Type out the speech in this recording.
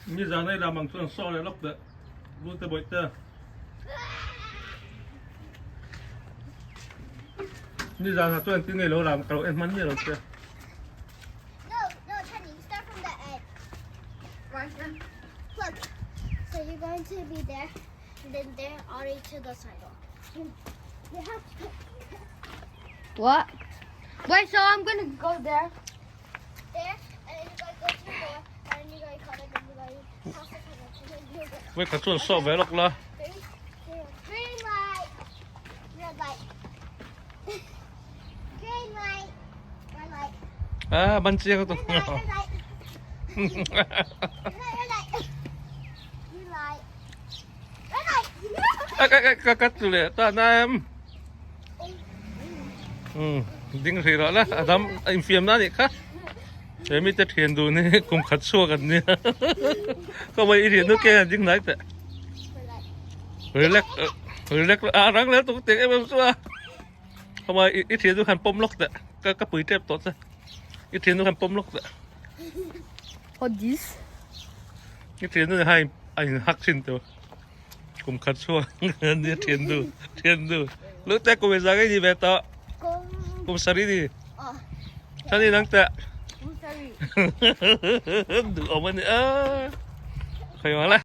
Nizan ei lam ang chuan saw leh lawk teh Vute bawihte. Nizan ah chuan engtin nge lo lam ka lo en hman miah lo che. No, no, Teddy, you start from the edge. Look, so you're going to be there, and then there, all the way to the sidewalk. You have to. What? Wait, so I'm gonna go there. There, and then you're gonna go to the door, and then you're gonna come, and then you're gonna pass the sidewalk, and then you're gonna. Wait, ka chuan saw ve lawk la. Three, two, green light, red light, green light, red light. Ah, ban chiang tu. Red light, red light. Red light, red light. Green light. Red light. Ka ka ka ka tu le ta na em. Um, ding ri rawh la a dam a infiam na nih kha. He mi te thian dun hi kum khat chhuak an nia. Ka mai i rian nu ke an ding hnai teh. Relax relax a rang leh tuk tek em em chu a. Ka mai i thian nu khan pawm lawk teh. Ka ka pui tep tawh che. I thian nu khan pawm lawk teh. What this? I thian nu hai a in hak thin tawh. Kum khat chhuak an nia thian nu thian nu. Lu te kum engzah nge ni ve tawh? Kum sarih ni. Chuan i nang teh. Kum sarih. Duh awm a ni a. Khawi ang le.